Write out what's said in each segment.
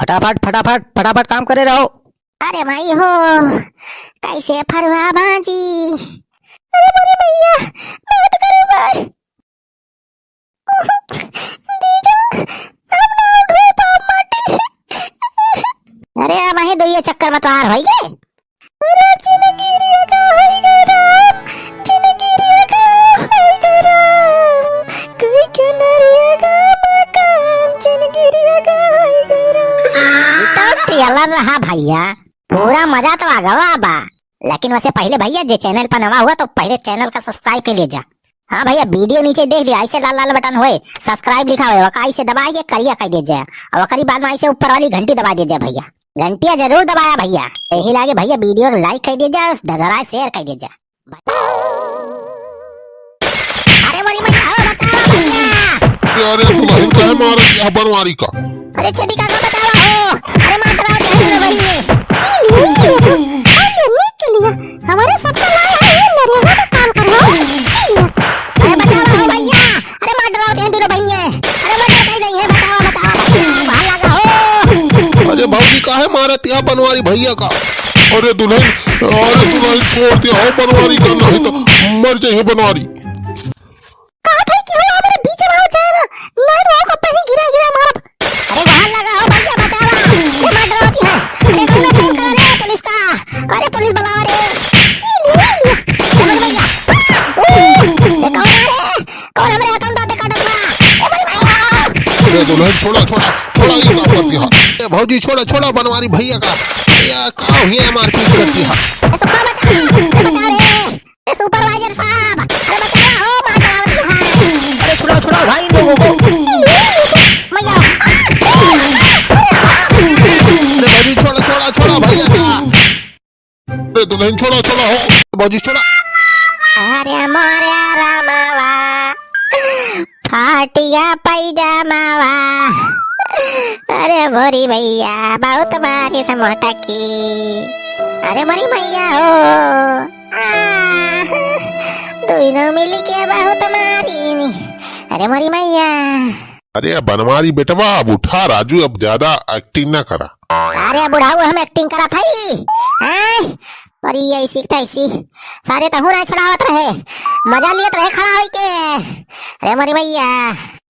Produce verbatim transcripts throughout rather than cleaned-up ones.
फटाफट, फटाफट, फटाफट काम करे रहो। अरे माई हो, कैसे फरुआ बाजी? अरे मोरी मैया, मत करो भाई। जीजा, हम ना उठे पाप माटी। अरे, अब ही दुइये चक्कर में तोहार होई गए। अरे, जिनगिरिया का होई गए राम, जिनगिरिया का होई गए राम, कोई के नरिया का मकान, जिनगिरिया का होई गए राम। ई तो trailer रहा भैया, पूरा मजा तो आ गवा बा। लेकिन वैसे पहले भैया, जे channel पर नवा हुआ तो पहले channel का subscribe कर लीजिए। हाँ भैया, video नीचे देख लिया, ऐसे लाल लाल button होए, subscribe लिखा हुआ है, वका ऐसे दबा के करिया कर दीजिए, और ओकरी बाद में ऐसे ऊपर वाली घंटी दबा दीजिए भैया, घंटिया जरूर दबाया भैया। यही लागे भैया, video को like कर दीजिए, धधराए share कर दीजिए। अरे मोरी मैया हो, बचाओ भैया। अरे, अरे, तू बहिन काहे मारत या बनवारी का? अरे छेदी काका, बचावा हो। अरे मार डराओ, ध्यान दे बहिन ने। ये लिए, ये लिए, ये लिए, नीक के लिए। हमारे सबका लाए हैं ये नरेगा में काम करवा। ये लिए। अरे बचावा हो भैया। अरे मार डराओ, ध्यान दे बहिन ने। अरे मर्डर कर देंगे, बचावा, बचावा भैया, भाग लगा हो। अरे भौजी काहे मारत या बनवारी भैया का? अरे दुल्हन, अरे दुल्हन छोड़ दिया हो बनवारी का, नहीं तो मर जाइए बनवारी। कहा था कि हो हमारे बीच में हो जाए ना, नहीं तो आपको पहले गिरा गिरा मारब। अरे बाहर लगा हो भैया, बचावा। ये मार डरावती है। अरे तुमने फोन करा रे पुलिस का। अरे पुलिस बुलाओ रे। अरे भैया। आ, ओ, ये कौन आ रे? कौन हमरे हाथ में दांत काटत बा? ए मोरी भैया। अरे दुल्हन छोड़ा, छोड़ा, छोड़ा, ये का करती है? ए भौजी छोड़ा, छोड़ा बनवारी भैया का। या का हुई है मारपीट करती है? ए सुखा बचा, ए बचा रे। ए supervisor साहब, अरे बचावा हो, मार डरावत है। अरे छुड़ाओ, छुड़ाओ भाई इन लोगों को। मैया, आ, अरे भौजी छोड़ा, छोड़ा, छोड़ा भैया का। अरे दुल्हन छोड़ा, छोड़ा हो, भौजी छोड़ा। अरे मोरे रामवा, फाटिया पैजामावा। अरे मोरी भैया, बहुत मारी से मोटकी। अरे मोरी मैया हो। आह, दुइनो मिली के बहुत मारी। अरे मोरी मैया। अरे बनवारी बेटवा, अब उठा राजू, अब ज्यादा acting ना करा। अरे बुढ़ाऊ, हम acting करत हई, हैं? पर ये ऐसी तैसी, सारे तहु ना छुड़ावत रहे, मजा लियत रहे खड़ा होई के। अरे मोरी मैया,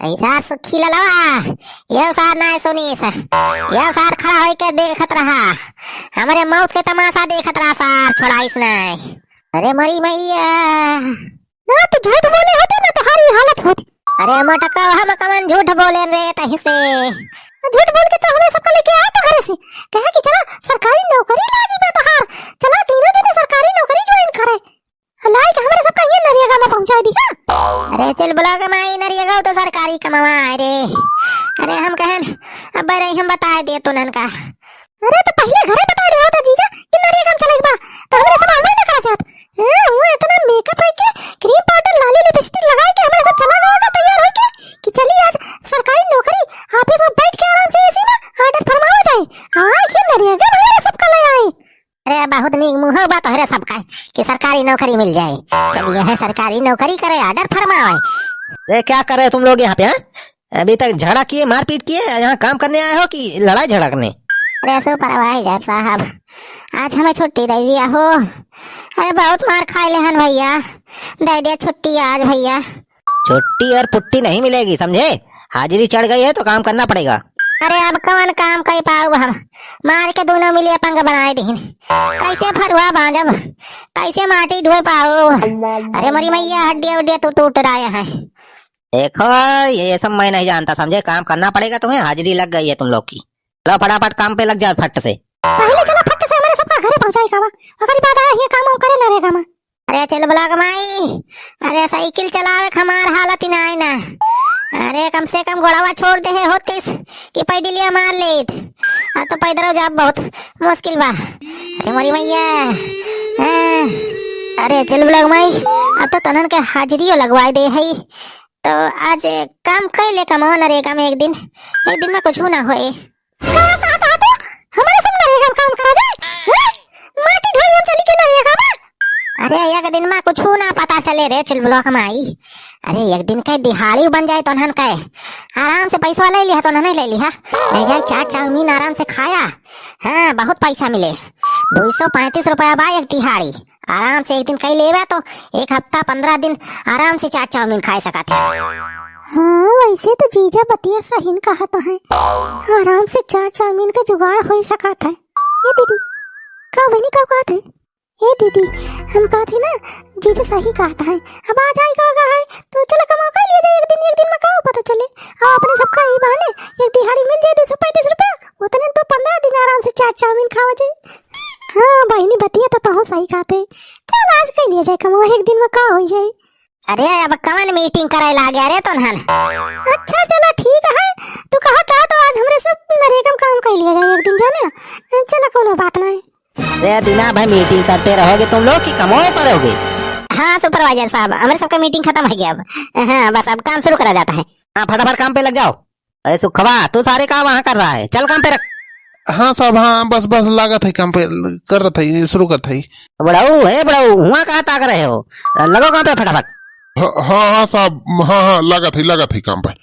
ऐसा सुखी ललवा, ये सार ना सुनीस, ये सार खड़ा होई के देखत रहा, हमरे मौत के तमाशा देखत रहा सार, छोड़ाइस ना। अरे मोरी मैया। ना तो झूठ बोले होते ना तोहारी हालत होती। अरे मोटका, हम कवन झूठ बोले रे तही से? झूठ बोल के तो हमें सबका लेके आए तो घरे से। कहे कि चला सरकारी नौकरी लागी बा तोहार। चला तीनों जने सरकारी नौकरी join करे। लाई के हमरे सबका ये नरेगा में पहुंचाई दी, हाँ? अरे चल बुला के माई नरेगा तो सरकारी कमावा है रे। अरे हम कहन अब रे हम बताए दे तुनन का। अरे तो पहिले घरे बताए दे होता जीजा कि नरेगा में चले के बा, तो हमरे सब आवे ना करा जात। हाँ, हुआ इतना makeup है के cream powder लाली lipstick लगाए के हमरे सब चला गवा का तैयार होई के कि चली आज सरकारी नौकरी, office में बैठ के आराम से AC में order फरमावा जाए। आए के नरेगा में हमरे सबका ले आए। अरे बहुत नीक मुंह बा तोहरे सबका कि सरकारी नौकरी मिल जाए। चलिए है सरकारी नौकरी करे, order फरमावे। अरे क्या कर रहे हो तुम लोग यहाँ पे, हैं? अभी तक झगड़ा किए, मारपीट किए, यहाँ काम करने आए हो कि लड़ाई झगड़ा करने? अरे supervisor साहब, आज हमें छुट्टी दे दिया हो। अरे बहुत मार खाए ले हन भैया, दे दे छुट्टी आज भैया। छुट्टी और पुट्टी नहीं मिलेगी, समझे? हाजिरी चढ़ गई है तो काम करना पड़ेगा। अरे अब कौन काम कर पाऊ हम, मार के दोनों मिलिया पंग बनाए दीन। कैसे फरुआ बांजब, कैसे माटी ढोए पाऊ? अरे मोरी मैया, हड्डिया उड्डिया तो टूट रहा है। देखो, ये सब मैं नहीं जानता, समझे? काम करना पड़ेगा तुम्हें, हाजिरी लग गई है तुम लोग की। चलो फटाफट काम पे लग जाओ फट से। पहले चलो फट से हमारे सबका घरे पहुंचाई खावा, ओकरी बाद आया ये काम वाम करे नरेगा में। अरे चल ब्लॉक माई, अरे साइकिल चलावे के हमार हालत ही ना आए ना। अरे कम से कम गोड़वा छोड़ दे होतिस कि पैडलिया मार लेत। अब तो पैदल जाब बहुत मुश्किल बा। अरे मोरी मैया, हाँ। अरे चल ब्लॉक माई, अब तो तनन के हाजिरियो लगवाए दे है। तो आज काम कैले कमाओ नरेगा में एक दिन, एक दिन में कुछ ना होए। का कहत हो तू? हमारे संग नरेगा में काम करा जाए? हैं? माटी ढोई हम चली के नरेगा में? अरे एक दिन में कुछ ना पता चले रे चुलबुलवा कमाई। अरे एक दिन के दिहाड़ी बन जाए तोहन के। आराम से पैसा ले लिहा तो नहीं ले लिहा, ले जाए चाट चाउमीन आराम से खाया। हाँ, बहुत पैसा मिले, दो सौ पैंतीस रुपया बा एक दिहाड़ी। आराम से एक दिन कई लेबा तो एक हफ्ता पन्द्रह दिन आराम से चाट चाउमीन खाए सकत है। हाँ, वैसे तो जीजा बतिया सही न कहत है, आराम से चाट चाउमीन का जुगाड़ हो सकत है। ए दीदी, का बहनी का कहत है? ए दीदी, हम कहत ही ना, जीजा सही कहत है। अब आ जाए का है, तो चला कमा कर लिया जाए एक दिन, एक दिन में का पता चले। और अपने सबका ही बहाने एक दिहाड़ी मिल जाए दो सौ पैंतीस रुपया, उतने तो पन्द्रह दिन आराम से चाट चाउमीन खावा जाए। हाँ बहनी, बतिया तो तहूँ सही कहते। चल आज कर लिया जाए कमा, एक दिन में का हो जाए। अरे अब कवन मीटिंग करे लागे रे तोन्हन? अच्छा चला ठीक है, तू कहा का तो आज हमरे सब नरेगा में काम कर लिया जाए एक दिन, जाने? चला कोनो बात नहीं। रे दिना भर मीटिंग करते रहोगे तुम लोग कि कमो करोगे? हाँ सुपरवाइजर साहब, हमरे सबका मीटिंग खत्म हो गया अब। हाँ बस अब काम शुरू करा जाता है। हाँ फटाफट काम पे लग जाओ। अरे सुखवा, तू सारे का वहाँ कर रहा है, चल काम पे रख। हाँ साहब, हाँ बस बस लागत है काम पे, कर रहा था, शुरू कर था। बुढ़ऊ, हे बुढ़ऊ, हुआ कहाँ ताक रहे हो? लगो काम पे फटाफट। हाँ हाँ हाँ साहब, हाँ हाँ लागत है, लागत है काम पे।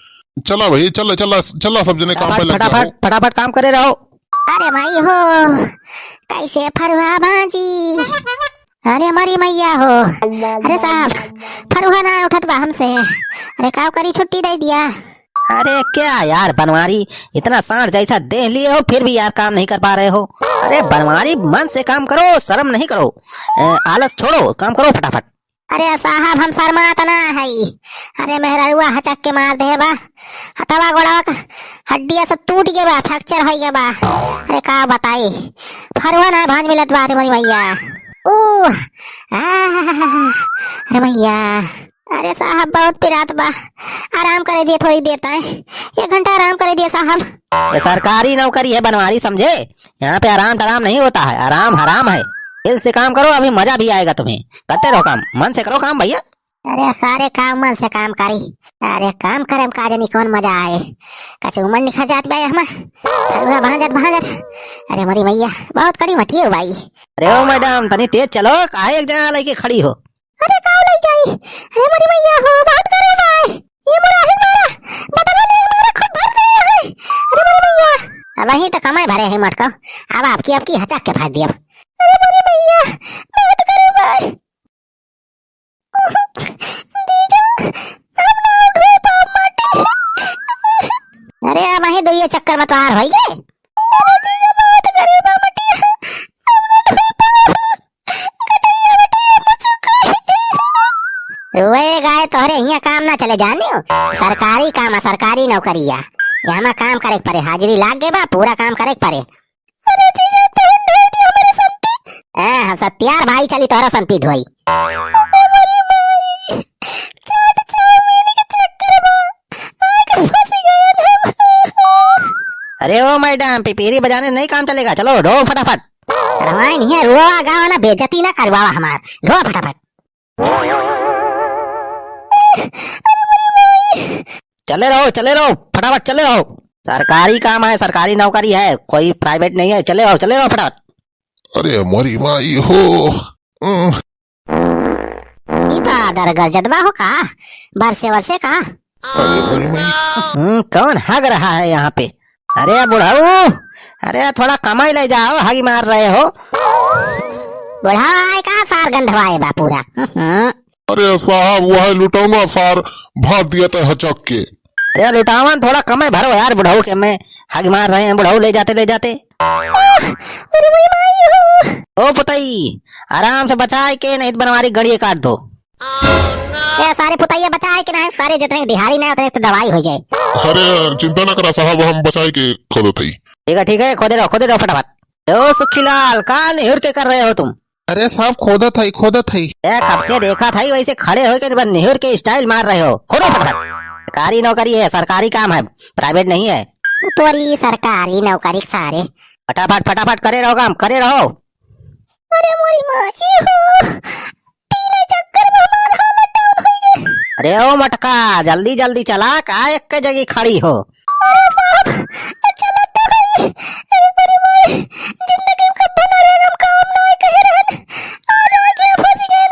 चला भाई, चला चला चला, सब जने काम पे फटाफट लग जाओ। फटाफट फटाफट काम करे रहो। अरे माई हो, कैसे फरुआ भाजी? अरे हमारी मैया हो। अरे साहब, फरुआ ना उठत बा हमसे। अरे का करी, छुट्टी दे दिया। अरे क्या यार बनवारी, इतना सांड जैसा देह लिए हो फिर भी यार काम नहीं कर पा रहे हो। अरे बनवारी, मन से काम करो, शर्म नहीं करो। ए, आलस छोड़ो, काम करो फटाफट। अरे साहब, हम शर्मात ना हई। अरे मेहररुआ हचक के मार दे बा, हथवा गोड़वा के हड्डिया सब टूट गए बा, फ्रैक्चर हो गए बा। अरे का बताई, फरुआ ना भांज मिलत बा। अरे मोरी मैया, ओ, आ, अरे मैया, अरे साहब बहुत पिरात बा, आराम करे दिए थोड़ी देर ताई, एक घंटा आराम करे दिए साहब। ये सरकारी नौकरी है बनवारी, समझे? यहाँ पे आराम डराम नहीं होता है, आराम हराम है। दिल से काम करो, अभी मजा भी आएगा तुम्हें। करते रहो काम, मन से करो काम भैया। अरे सारे काम मन से काम करी, अरे काम करे में का जानी कौन मजा आए। कछु उमर निखर जात बा हम, फरुआ भांजत भांजत। अरे मोरी मैया, बहुत कड़ी मठी हो भाई। अरे ओ मैडम, तनी तेज चलो, काहे एक जगह लेके खड़ी हो? अरे का ले जाई? अरे मोरी मैया हो, बात करे भाई। ये मोरा ही मारा, बदला ले मारा, खूब भर गए है। अरे मोरी मैया, अब वहीं तो कमाई भरे है मटको, अब आपकी, आपकी हचक के फाड़ दिया। अरे मोरी मैया, बात करे भाई। जीजा, हम ना ढोए पाओ माटी। अरे अब वहीं दो ये चक्कर में तो हार होई गए। अरे जीजा, बात करे बा माटी, हम ना ढोए पाओ। रोए गाए तोहरे हियां काम ना चले जानियो। सरकारी काम है, सरकारी नौकरिया। यहाँ में काम करे के परे, हाजिरी लाग गए बा, पूरा काम करे के परे। अरे जीजा, तोहन ढोई दियो हमरे संती। ए, हम सत्यार भाई चली तोहरा संती ढोई। अरे मोरी माई, चाट चाउमीन के चक्कर में आके फंस गए हम। अरे ओ मैडम, पिपीरी बजाने नहीं काम चलेगा, चलो ढो फटाफट। रवाई नहीं है, रुआ गावा ना, बेइज्जती ना करवावा हमार, ढो फटाफट। चले रहो, चले रहो, फटाफट चले रहो। सरकारी काम है, सरकारी नौकरी है, कोई प्राइवेट नहीं है। चले रहो, चले रहो फटाफट। अरे मोरी माई हो। उम। ई बादर गरजत बा हो का? बरसे बरसे का? अरे मोरी माई। हम्म, कौन हग रहा है यहाँ पे? अरे बुढ़ऊ, अरे थोड़ा कमाई ले जाओ, हगी मार रहे हो। बुढ़ा आए का सार गंधवाए बा पूरा। हम्म। अरे साहब, वह लुटौना सार भाग दिया था हचक के। अरे लुटावन, थोड़ा कमाई भरो यार बुढ़ऊ के, मैं हगी मार रहे हैं बुढ़ऊ ले जाते ले जाते। अरे मोरी माई हो। ओ पुतई, आराम से बचाए के, नहीं तो बनवारी गड़िए काट दो। ए, सारे पुतैया बचाए के ना, सारे जितने के दिहाड़ी ना, उतने के दवाई हो जाए। अरे, चिंता ना करा साहब, हम बचाए के खोदत हई। ठीक है, ठीक है, खोदे रहो, खोदे रहो फटाफट। ओ सुखीलाल, का निहुर के कर रहे हो तुम? अरे साहब, खोदत हई, खोदत हई। ए, कब से देखा था वैसे खड़े होके बस निहुर के स्टाइल मार रहे हो। खोदो फटाफट। सरकारी नौकरी है, सरकारी काम है, प्राइवेट नहीं है। तोरी सरकारी नौकरी सारे। फटाफट, फटाफट करे रहो काम, करे रहो। अरे मोरी माँ, ई हो, तीन चक्कर में हमार हालत डाउन हो गई। अरे ओ मटका, जल्दी जल्दी चला, का एक के जगह खड़ी हो? अरे साहब, चलत तो है। अरे मोरी माँ, जिंदगी में कब्बो ना रे हम काम ना कहे रहन, आज आके फंस गए।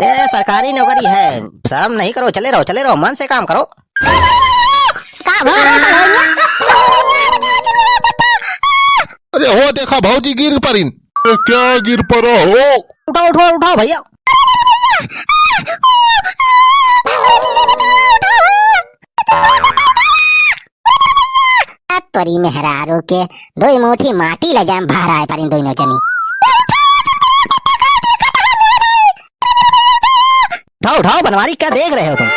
ए, सरकारी नौकरी है, शर्म नहीं करो, चले रहो, चले रहो, मन से काम करो। अरे मोरी माँ, का अरे हो देखा भौजी गिर परिन। अरे क्या गिर परा हो? उठाओ, उठाओ, उठाओ भैया। आ तोरी मेहरारू के, दोई मुठी माटी ले जाम बहराए परिन दोनों जनी। उठाओ, उठाओ बनवारी, क्या देख रहे हो तुम?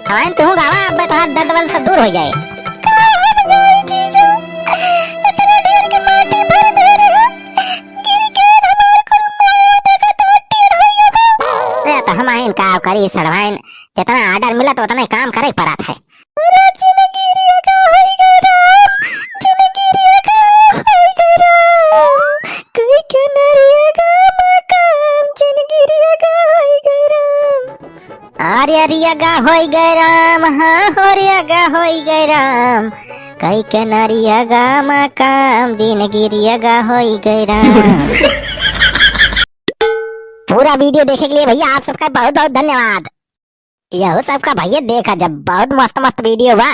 हवाइन तू गावा, अब तोहार दर्द वर्द सब दूर हो जाए। का हम गाई जीजू? इतना ढेर के माटी भर दे रहे हो। गिर के हमार कुल माया देखा तो टेढ़ हो गया था। अरे तो हम आइन का करी सड़वाइन, जितना order मिला तो उतना ही काम करे पड़ा था। अरे जिनगिरिया का होई गए राम, जिनगिरिया का होई गए राम, कई के नरिया का मकाम, जिनगिरिया का होई गए राम। अरे रिया गा होई गए राम, हाँ हो रिया गा होई गए राम, कई के नरिया गा मकाम, जिनगिरिया गा होई गए राम। पूरा video देखे के लिए भैया आप सबका बहुत बहुत धन्यवाद। यहू सबका भैया देखा जब बहुत मस्त मस्त video बा।